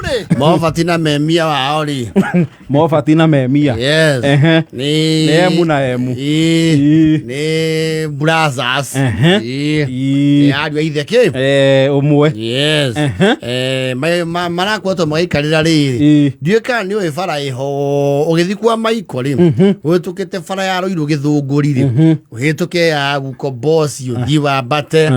Rĩu rĩ mobati na memia wao rĩ. Mobati na memia. Yes. Ehe. Nĩ Nĩ emu na emu. Ĩĩ. Ĩĩ. Nĩ brothers. Ehe. Ĩĩ. Ĩĩ. Nĩ ariũ a ithe kĩ. Eh, ũmwe. Yes. Ehe. Eh, marakoretwo magĩikarĩra rĩrĩ. Ĩĩ. Ndiũĩ kana nĩ ũĩ bara ĩho ũgĩthiĩ kwa Maiko rĩ, ũhĩtũkĩte bara ya Rũirũ Gĩthũngũri rĩ, ũhĩtũke ya Gukomboci ũthiĩ wambate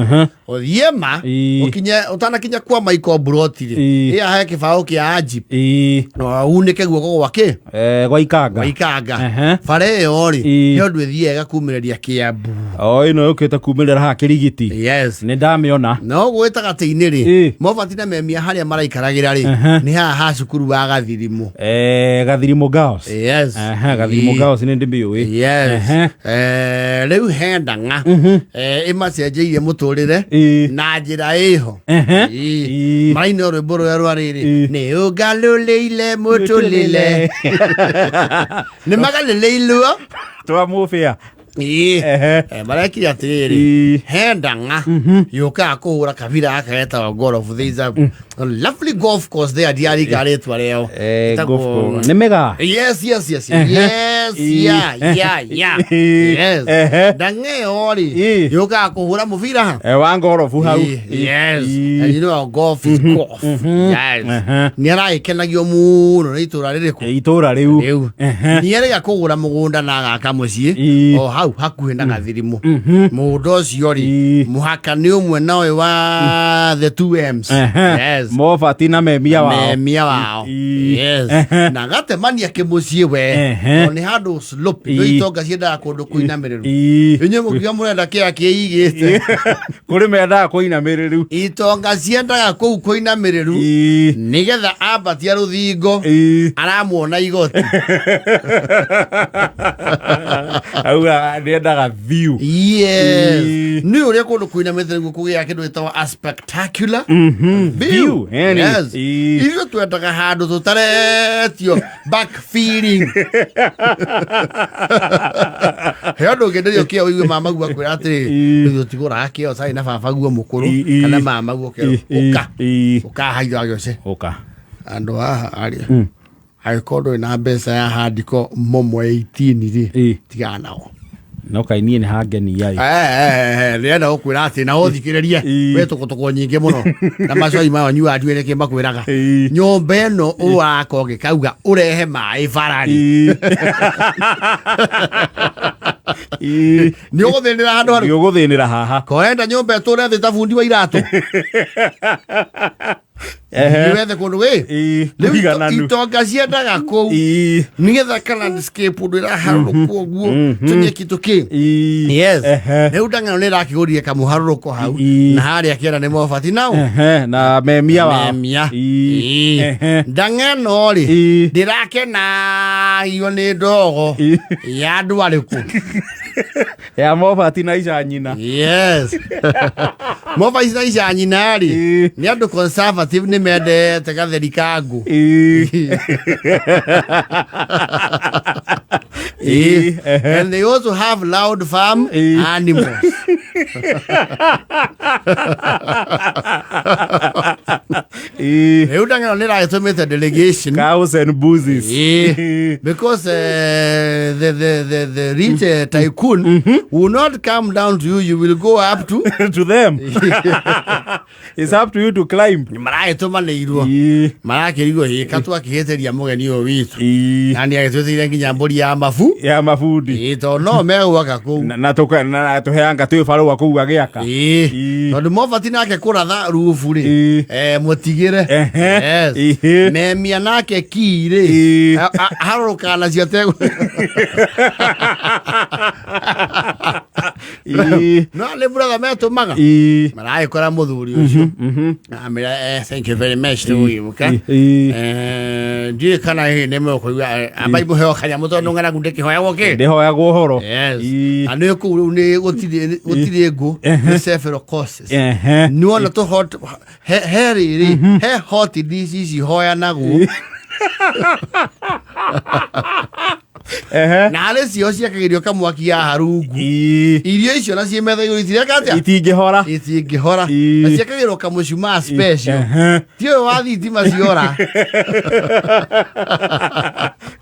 ũthiĩ ma Ĩĩ. ũkinye ũtanakinya kwa Maiko mburoti rĩ, Ĩĩ. ĩya he kĩbaũ kĩa Ajip Ĩĩ. na unĩke guoko gwa kĩ Eh, gwa ikanga. gwa ikanga. Ehe. Bara ĩyo rĩ, Ĩĩ. he ũndũ ĩthiaga ĩgakumĩrĩria Kĩambu. O ĩno yũkĩte kumĩrĩra haha kĩrigiti. Yes. Nĩ ndamĩona. No gũgĩtagatĩ-inĩ rĩ, Ĩĩ. mobati na memia harĩa maraikaragĩra rĩ, Ehe. nĩ haha ha cukuru wa Gathirimũ. Eh, Gathirimũ Girls. Yes. Ehe, Gathirimũ Ĩĩ. Girls nĩ ndĩmĩũĩ. Yes. Ehe. Eh, rĩu he ndang'a eh, ĩmacenjeirie mũtũrĩre Ĩĩ. na njĩra ĩho. Ehe. Ĩĩ. Ĩĩ. Maraina rwĩmbo rũrĩa rwa rĩrĩ, Ĩĩ. nĩ ũngalũlĩile mũtũlĩle, nĩ magalĩlĩilwo. Twa mũbĩa. Ĩĩ. Ehe. Eh, marekire atĩrĩrĩ, Ĩĩ. he ndang'a yũkaga kũhũra kabira gaka getagwo golf. There is a lovely golf course there, ndiarika rĩtwa rĩao. Eh, Ĩtagwo- golf course. Nĩ mĩgaa. Yes. Ehe. Yes, Ĩĩ. yeah. Yes. Ehe. Ndang'a ĩyo rĩ, Ĩĩ. yũkaga kũhũra mũbira ha. Eh, wa ngorobu hau. Ĩĩ, yes. Ĩĩ. And you know how golf is golf. Yes. Ehe. Nĩ aragĩkenagio mũno nĩ itũra rĩrĩkũ? Eh, itũra rĩu. Rĩu. Ehe. Nĩ erĩga kũgũra mũgũnda na agaka mũciĩ Ĩĩ. o hau hakuhĩ na Gathirimũ. Mũgũnda ũcio rĩ, Ĩĩ. mũhaka nĩ ũmwe na ũyũ wa the two M's. Ehe. Yes. Mobati na memia wao. Memia wao. Ĩĩ. Yes. Ehe. Na gatemania kĩmũciĩ we. Ehe. Tondũ nĩ handũ slope. Ĩĩ. Nĩ itonga ciendaga kũndũ kũinamĩrĩru. Ĩĩ. Inyuĩ mũkiuga mũrenda kĩea kĩigĩte. Kũrĩ mendaga kũinamĩrĩru. Itonga ciendaga kũu kũinamĩrĩru Ĩĩ. nĩgetha ambatia rũthingo Ĩĩ. aramuona igoti. Auga nĩendaga view. Yes. Ĩĩ. Nĩ ũrĩa kũndũ kũinamĩte nĩguo kũgĩa kĩndũ gĩtagwo a spectacular view. View, yani. Yes. Ĩĩ. Ithuĩ twendaga handũ tũtaretio back feeling. He ũndũ ũngĩenderio kĩo ũigue mama guo akwĩra atĩrĩ, Ĩĩ. rĩu tũtigũraga kĩo carĩ na baba guo mũkũrũ Ĩĩ. kana mama guo kerwo Ĩĩ. ũka Ĩĩ. ũka haitho agĩoce Ũka. andũ haha arĩa angĩkorwo ndũrĩ na mbeca ya handiko momo 18 rĩ, Ĩĩ. tigana nao. No kaĩ niĩ nĩ hangenia ĩ. Ndĩrenda gũkwĩra atĩ na ũthikĩrĩrie Ĩĩ. wĩ tũkũtũkũ nyingĩ mũno na macoi mayo nyuaga ndiũĩ nĩkĩ makwĩraga. Ĩĩ. Nyũmba ĩno ũraka ũgĩkauga ũrehe maĩ barari, Ĩĩ. Ĩĩ. Nĩ ũgũthĩnĩra handũ harũ. Nĩ ũgũthĩnĩra haha. Korenda nyũmba ĩtũre thĩ ta bundi wa iratũ. Ehe. Wethe kũndũ wĩ Ĩĩ. Rĩu Mũigananu. itonga ciendaga kũu Ĩĩ. nĩgetha ka landscape ũndũ ĩraharũrũkwo ũguo tũnyeki tũkĩ. Ĩĩ. Yes. Ehe. Rĩu ndang'ano nĩ ĩrakĩgũrire kamũharũrũko hau Ĩĩ. na harĩa kĩara nĩ mobati nao Ehe, na memia wao. memia. Ĩĩ. Ĩĩ. Ehe. Ndang'ano rĩ, Ĩĩ. ndĩrakenagio nĩ ndogo Ĩĩ. ya andũ arĩkũ? Ya mobati na ica nyina. Yes, mobati na ica nyina rĩ, Ĩĩ. nĩ andũ conservative, nĩ mendete gatheri ka ngũ. Ĩĩ. Ĩĩ. Ehe. And they also have loud farm Ĩĩ. animals. Ĩĩ. Rĩu ndang'ano nĩ ĩragĩtũmĩte delegation. Cows and buses. Yeah. Because the rich tycoon will not come down to you, you will go up to To them. It's up to you to climb. Maragĩtũmanĩirwo, Ĩĩ. marakĩrigwo hĩka twakĩhĩtĩria mũgeni ũyũ witũ Ĩĩ. na nĩ agĩtwĩtĩire nginya mbũri ya mabu. Ya mabundi. Ĩĩ, tondũ no megwaka kũu. Na na tũheanga twĩ barũa kũu agĩaka. Ĩĩ. Ĩĩ. Tondũ mobati nake kũratha rubu rĩ, Ĩĩ. eh, mũtigĩre. Ehe. Yes. Ĩhĩ. Memia nake kii rĩ, Ĩĩ. harũrũkaga nacio tegũ. Ĩĩ. No nĩ brother metũmaga. Ĩĩ. Maragĩkora mũthuri ũcio amĩra, eh, thank you very much tũgũgĩũka. Ĩĩ. Eh, ndiũĩ kana hihi nĩ mũkũigua, eh, ambai mũheo kanyamũ tondũ ng'aragu ndĩkĩhoyagwo kĩ. Ndĩhoyagwo ũhoro. Yes. Ĩĩ. Na nĩ kũu rĩu nĩ gũtirĩ ngũ, nĩ several courses. Nĩwona tũ hot he rĩrĩ, he hot dish ici hoyanagwo. Ehe. Na harĩ cio ciakagĩrio kamwaki ya harungu. Ii. Irio icio na ciĩ metha igũrũ itireka atĩa? Itingĩhora. Itingĩhora. Ii. Na ciakagĩrwo kamũcumaa special. Ehe. Ti ũyũ wa thitima ciora.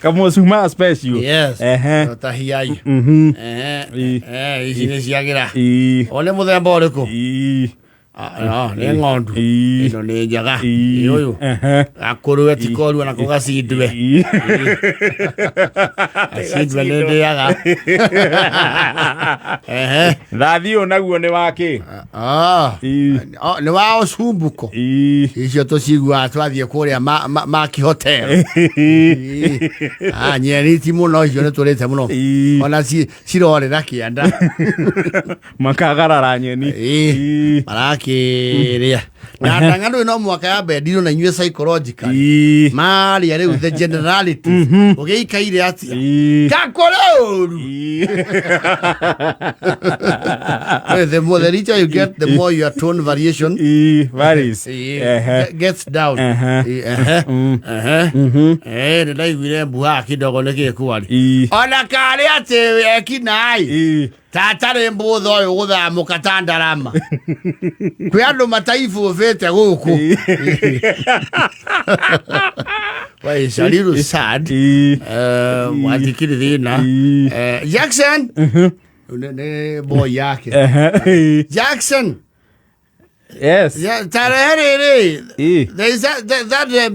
Kamũcumaa special. Yes. Ehe. Ta hiai. Ehe. Ii. Ici nĩ ciagĩra. Ii. O nĩ mũthemba ũrĩkũ? Ii. Ah, no, nĩ ng'ondu. Ii. Ĩno nĩ njaga. Ii. Ĩ ũyũ. Ehe. Gakũrũwe ti koru ona ko gacindwe. Ii. Gacindwe nĩ ndĩaga. Ehe. Thathi ũyũ naguo nĩ wakĩ? Ah. Ii. Oh, nĩ wa ũcumbuko. Ii. Icio tũciguaga twathiĩ kũrĩa Maki Hotel. Ii. Ah, nyeni ti mũno icio nĩ tũrĩte mũno. Ii. Ona cirorĩra kĩanda. Makagarara nyeni. Ii. Ii. Marakĩrĩa. Na ndang'ano no mwaka ya bendirwo na inyuĩ psychological. Ii. Maria rĩu the generalities. Ũgĩikaire atĩa? Ii. Gakũrĩ ũru. Ii. The more the richer you get, the more your tone variation Ii. Varies. Ehe. gets down. Ehe. Ehe. Ehe. Nĩ ndaiguire mbuha kidogo nĩ kĩ kwari. Ii. Ona karĩ atĩ ekinaĩ Ii. tatarĩ mbũtha ũyũ gũthamũka ta ndarama. Kwĩ andũ mataibũbĩte gũkũ. Well, it's a little sad. Ii. Watikiri thĩna. Ii. Jackson. Nĩ boy yake. Ehe. Ii. Jackson. Yes. Yeah, tarehe rĩrĩ. Ii. There is that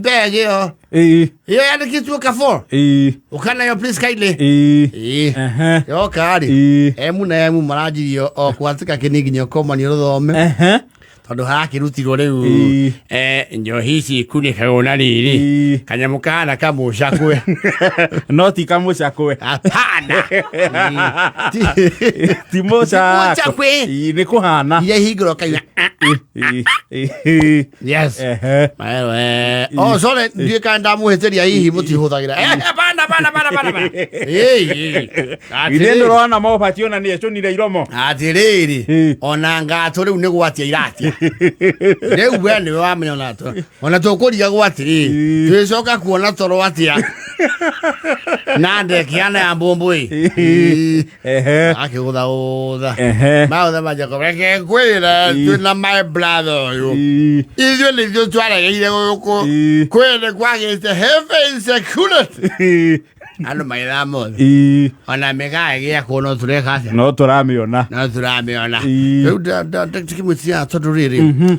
bag ĩyo. Ii. Ĩyo yandĩkĩtwo Carrefour. Ii. Ũkanayo please kindly. Ii. Ĩĩ. Ehe. Yoka rĩ. Ii. Emu na emu maranjirio o kwatĩka kĩni nginya ũkomanio rũthome. Ehe. Tondũ harakĩrutirwo rĩu Ii. njohi ici ikunĩkagwo na rĩrĩ. Ii. Kanyamũ kahana kamũcakwe. No ti kamũcakwe. Hapana. Ti mũcakwe. Mũcakwe. Ii, nĩ kũhana. Iria ihingũrwo kaina. Ii. Ii. Yes. Ehe. Maero, Oh, sorry, ndiũĩ kana ndamũhĩtĩria hihi mũtihũthagĩra. Bana, bana, bana, bana, bana. Ĩĩ, ĩĩ. Ithe Atĩrĩrĩ. ndũrona mobati ona nĩ ecũnire iromo. Atĩrĩrĩ, Ĩĩ. ona ngatũ rĩu nĩ gwatia iratia. Rĩu we nĩwe wamenya ona ona tũkũrigagwo atĩrĩ, Ĩĩ. twĩcoka kuona toro atĩa na ndekiana ya mbũmbũĩ. Ĩĩ. Ehe. Akĩgũthagũtha. Ehe. Maũtha manjako, reke ngwĩre twĩna my brother ũyũ. Ii. Ithuĩ nĩithuĩ twaregeire gũkũ. Ĩĩ. Kwĩ nĩ kwagĩte heavy insecurity. Ii. Andũ magĩthama mothe. Ii. Ona mĩgaa ĩgĩakwo no tũreka atĩa? No tũramĩona. No tũramĩona. Ĩĩ. Rĩu ndikĩmwĩtia tondũ rĩrĩ,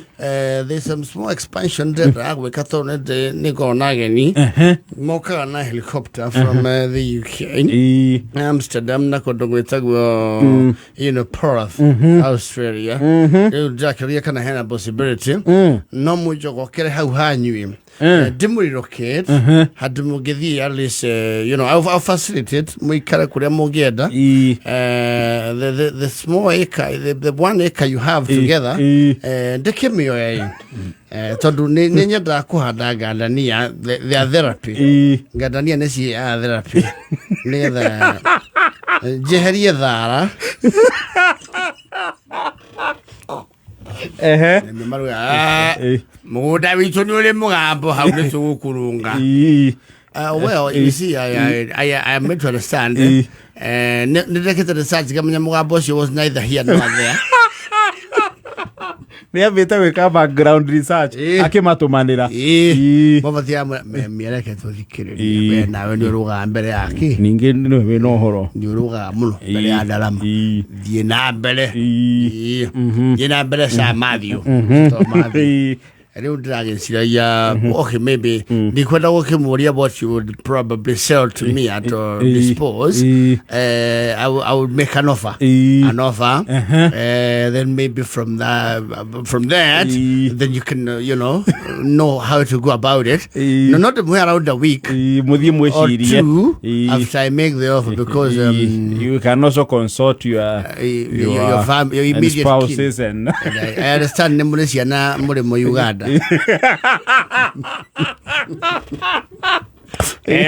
there's some small expansion ndĩrendaga gwĩka tondũ nĩngoragwo na ageni Ehe. mokaga na helicopter from the UK. Ii. Amsterdam na kũndũ gwĩtagwo you know, Perth, Australia. Rĩu ndĩrakĩũria kana hena possibility no mũnjogokere hau hanyui ndĩmũrelocate handũ mũngĩthiĩ at least you know, I'll facilitate mũikare kũrĩa mũngĩenda. Ii. The small acre, the 1 acre you have together, ii. ndĩkĩmĩoe tondũ nĩ nyendaga kũhanda ngandania, they are therapy. Ii. Ngandania nĩ ciĩaga therapy nĩgetha njeherie thara. Ehe. Nĩ maruga, "Ah, Ii. mũgũnda witũ nĩ ũrĩ mũgambo hau nĩ tũgũkũrũnga." Ii. Well, you see, I am made to understand. Ii. Nĩ ndekĩte research ngamenya mũgambo ũcio was neither here nor there. Nĩ ambĩte gwĩka background research Ii. akĩmatũmanĩra. Ii. Ii. Mabatia mĩereke tũthikĩrĩrie. Ii. We nawe nĩ ũrũgaga mbere yake. Ningĩ nĩwe wĩna ũhoro. Nĩ ũrũgaga mũno mbere ya ndarama. Ii. Thiĩ na mbere. Ii. Ii. Thiĩ na mbere Sir Matthew. To Matthew. Ii. Rĩu ndĩragĩciragia, okay, maybe ndikwenda gũkĩmũria what you would probably sell to me at or Ii. dispose. Ii. I would make an offer. Ii. An offer. Then maybe from that, Ii. then you can, you know how to go about it. Ii. No, not around a week Ii, mũthiĩ or mwĩcirie. two Ii. after I make the offer, because you can also consult your your and immediate kin. spouses and And I understand nĩ mũrĩ ciana mũrĩ mũ Uganda.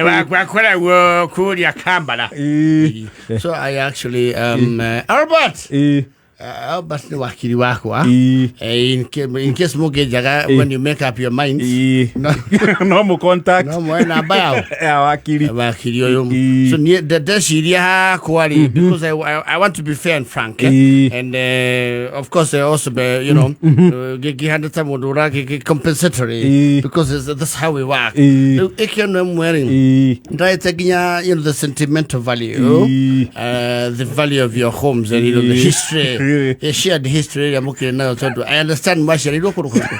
Wakwa akoragwo kũrĩa Kampala. Ii. So I actually Albert Ii. Albert nĩ wakiri wakwa. Ii. In case mũngĩnjaga when you make up your minds. Ii. No må contact No moe namba yao. Ya wakiri. Wakiri ũyũ. Ii. So niĩ ndeciria hakwa rĩ, because I want to be fair and frank, eh? Ii. And of course I also be, you know, ngĩhanda ta mũndũ ũra compensatory Ii. because that's how we work. Ii. Rĩu ĩkĩo ĩmwe rĩ, Ii. ndaete nginya the sentimental value, Ii. the value of your homes and the Ii. history, the shared history ĩrĩa mũkĩrĩ nayo, tondũ I understand mwaciarirwo kũndũ kũrĩkũ.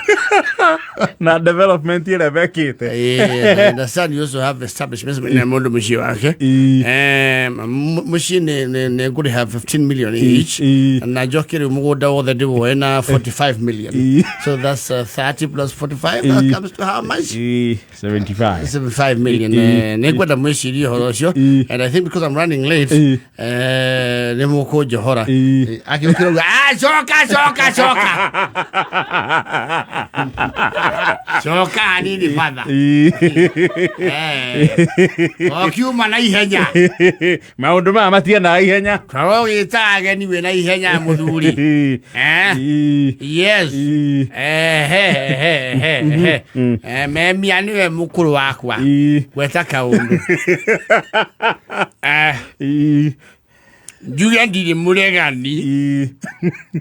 Na development ĩrĩa mekĩte. Yeah, I understand you also have establishments na mũndũ mũciĩ wake. Ii. Mũciĩ nĩ ngũrĩha 15 million each. Ii. Na njoke rĩu mũgũnda wothe ndĩwoe na 45 million. Ii. So that's 30 plus 45, that Ii. comes to how much? Ii, 75. 75 million. Ii. Nĩ ngwenda mwĩcirie ũhoro ũcio. Ii. And I think because I'm running late, Ii. nĩ mũkũnjohora. Ii. Akĩũkĩra uga, "Ah, coka coka coka coka hanini father." Ii. Okiuma na ihenya. Maũndũ maya matiendaga ihenya. Korwo ũgĩta ageni wĩ na ihenya mũthuri. Ii. Eh? Ii. Yes. Ii. Ehe. Memia nĩwe mũkũrũ wakwa. Ii. Gweta kaũndũ. Ii. Njuge ndirĩ mũregani. Ii.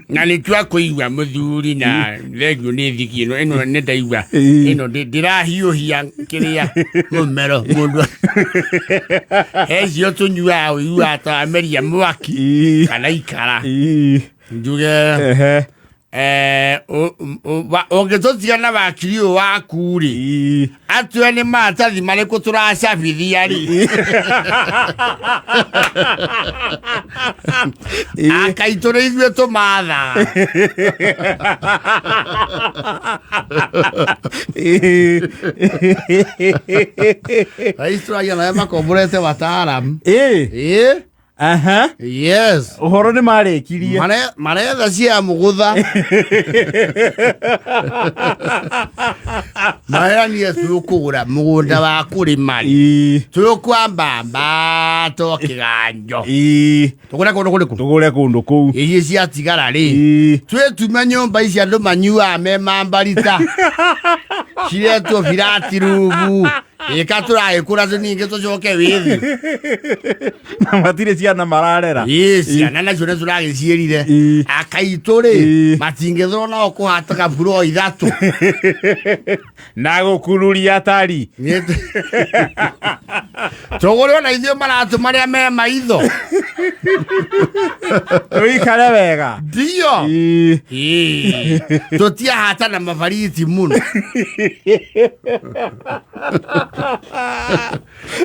Na nĩ twakũigua mũthuri, na thengio nĩ thiki ĩno ĩno nĩ ndaigua. Ii. Ĩno ndĩrahiũhia kĩrĩa mũmero mũndũ hecio tũnyuaga ũiguaga ta wameria mwaki Ii. kana ikara. Ii. Njuge Ehe. ũngĩtũtiga na wakiri ũyũ waku rĩ, Ii. atue nĩ maratathi marĩkũ tũracabithia rĩ, Ii. akaitũ nĩ ithuĩ tũmathaga. Ii. Rais tũragia nawe makomborete wataaramu. Ii. Ĩ. Aha. Yes. Ũhoro nĩ marĩkirie. Maretha cia mũgũtha maheranie tũkũgũra mũgũnda wa kũrĩma rĩ, Ii. tũkwamba mbato kĩganjo. Ii. Tũgũre kũndũ kũrĩkũ? Tũgũre kũndũ kũu. Iria ciatigara rĩ, Ii. twĩtume nyũmba ici andũ manyuaga me mambarita ciretwo birati rumu ĩka tũragĩkũra tũningĩ tũcoke wĩthĩ. Na matirĩ ciana mararera. Ĩ, ciana nacio nĩ tũragĩciĩrire. Ii. Akaitũ rĩ, Ii. matingĩthũrwo nao kũhataga mburo ithatũ. Na gũkururia tari. Tũgũre ona ithuĩ maratũ marĩa me maitho. Tũikare wega. Ndio. Ii. Ĩ, tũtiahata na mabariti mũno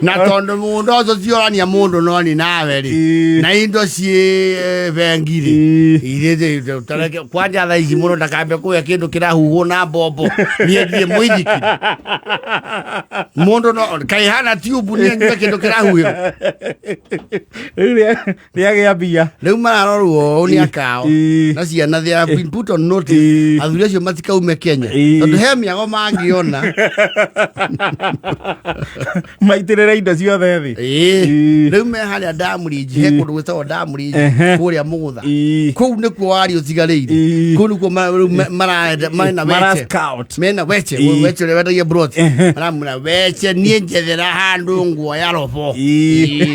na tondũ mũgũnda ũcio tiorania mũndũ no ni nawe rĩ, Ii. na indo ciĩ bengi rĩ. Ii. Irĩ kwanja thaa ici mũndũ ndakambe kũhe kĩndũ kĩrahuhwo na mbombo, niĩ ndirĩ mũithikiri mũndũ no kaĩ hana tiubu niĩ nyue kĩndũ kĩrahuhĩrwo. Rĩu rĩagĩa mbia. Rĩu mararorwo ũũ nĩ akao Ii. na ciana, they have been put on notice. Ii. Athuri acio matikaume Kenya Ii. tondũ he mĩago mangĩona. Maitĩrĩre indo ciothe thĩ. Ĩĩ. Ii. Rĩu me harĩa Ndamũrinji, he kũndũ gwĩtagwo Ndamũrinji Ehe. kũrĩa Mũgũtha. Ii. Kũu nĩkuo waria ũtigarĩire. Ii. Kũu nĩkuo rĩu marenda mena Mara weche. scout. Mena weche. Ii. Weche ũrĩa wendagia brot. Ehe. Maramwĩra weche niĩ njethera handũ nguoya robo. Ii. Ii.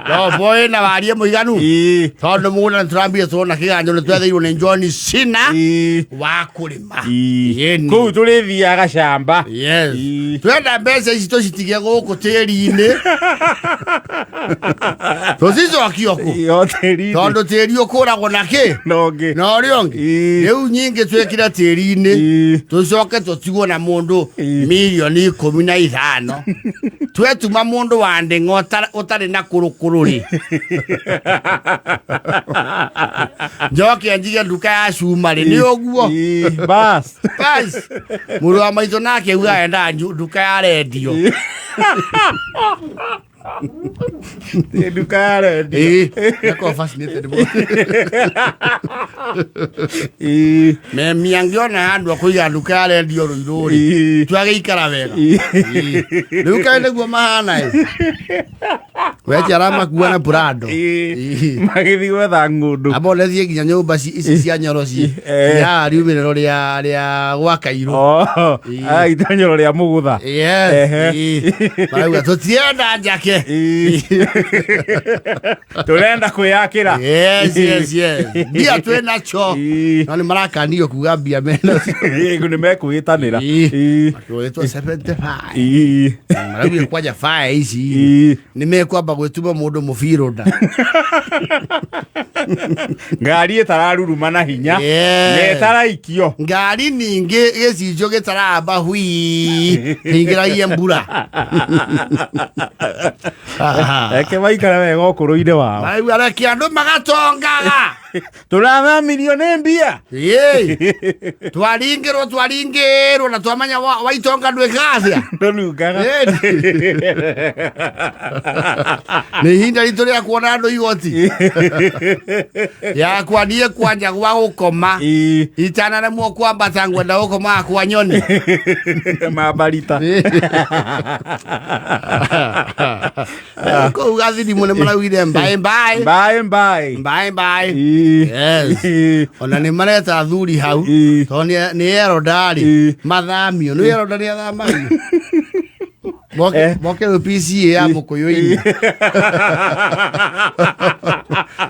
Robo ĩna warie mũiganu. Ii. Tondũ mũgũnda nĩtũrambire tuona kĩganjo nĩtwetheirwo nĩ John Cena Ii. wa kũrĩma. Ii. Ĩni. Kũu tũrĩthiaga camba. Yes. Ii. Twenda mbeca ici tũcitige gũkũ tĩri-inĩ, tũcicokie kũ? Ii, o tĩri-inĩ. Tondũ tĩri ũkũragwo na kĩ? Na ũngĩ. Na ũrĩa ũngĩ. Ii. Rĩu nyingĩ twĩkĩre tĩri-inĩ, Ii. tũcoke tũtigwo na mũndũ Ii. 15 mirioni twetuma mũndũ wa ndĩng'a ũtarĩ na kũrũkũrũ rĩ, njoke njige nduka ya cuma rĩ, nĩ ũguo. Ii, bas. Bas, mũrũ wa maitũ nake uga endaga nduka ya rendio. Nduka ya rendio. Ĩĩ, nĩakorwo fascinated mũno. Ii. Memi angĩona handũ akũiga nduka ya rendio Rũirũ rĩ, Ii. twagĩikara wega. Ii. Ĩĩ. Rĩu kaĩ nĩguo mahana ĩ. Weche aramakua na Prado. Ĩĩ. Magĩthiĩ gwetha ng'ũndũ. Amba ũrethiĩ nginya nyũmba ici cia nyoro ci ya riumĩrĩro rĩa rĩa gwa Kairũ. Oh, Ĩĩ. ah, itonyero rĩa mũgũtha. Yes. Ehe. Ĩĩ. Marauga tũtienda njake. Ĩĩ. Tũrenda kwĩyakĩra. Yes, yes, yes. Mbia twĩ nacho. Ĩĩ. No nĩ marakanio kuga mbia mena. Ĩĩ, nĩ mekwĩtanĩra. Ĩĩ. Ĩĩ. Makĩũrĩtwo 75. Ĩĩ. Maraugire kwanja baya ici. Ĩĩ. Nĩ mekwamba gwĩtuma mũndũ mũbirũ nda. Ngari ĩtararuruma na hinya. Yes. Na ĩtaraikio. Ngari ningĩ gĩcicio gĩtaramba hui hingĩragie mbura. Reke maikare wega ũkũrũ-inĩ wao. Maraigua reke andũ magatongaga. Tũrathamirio nĩ mbia. Ĩĩ. Twaringĩrwo twaringĩrwo na twamenya waitonga ndwĩkaga atĩa. Ndũnungaga. Nĩ ihinda ritũ rĩa kuona andũ igoti. Yakwa niĩ kwanja gwa gũkoma. Ĩĩ. Itanaremwo kwambata ngwenda gũkomaga kwa nyoni. Mambarita. Kũu gathirimu nĩ maraugire mbaĩ mbaĩ. Mbaĩ mbaĩ. Mbaĩ mbaĩ. Ĩĩ. Yes. Ĩĩ. Ona nĩ mareta athuri hau. Ĩĩ. Tondũ nĩ erondarĩ Ĩĩ. mathamio. Nĩ eronda nĩ athamagio. Moke Eh. moke rĩu PCA ya mũkũyũ-inĩ.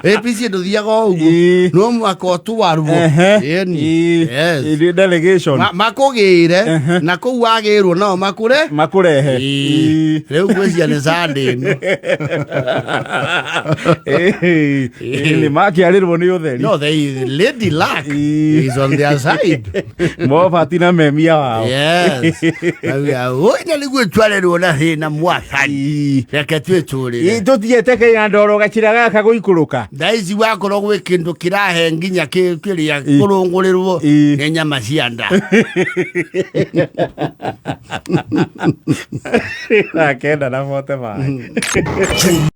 Ĩ PCA ndũthiaga o ũguo. Ĩĩ. No mũhaka ũtwarwo. Ehe. Ĩni. Ĩĩ. Yes. Ĩĩ, delegation. Makũgĩre na kũu wagĩrwo nao makũre. Makũrehe. Ĩĩ. Rĩu ngwĩciria nĩ Sunday ĩno. Ĩĩ. Ĩĩ, nĩ makĩarĩrwo nĩ ũtheri. No, they lady luck Ĩĩ. is on their side. Mobati na memia wao. Yes. Auga, "Oi, na nĩguo twarerwo na thĩna mwathani. Ĩĩ. Reke twĩtũrĩre." Ĩĩ, tũthiĩte kenya ndoro gacĩra gaka gũikũrũka. Thaa ici wakorwo gwĩ kĩndũ kĩrahe nginya kĩrĩa Ĩĩ. kũrũngũrĩrwo Ĩĩ. nĩ nyama cia nda. 9 na 45.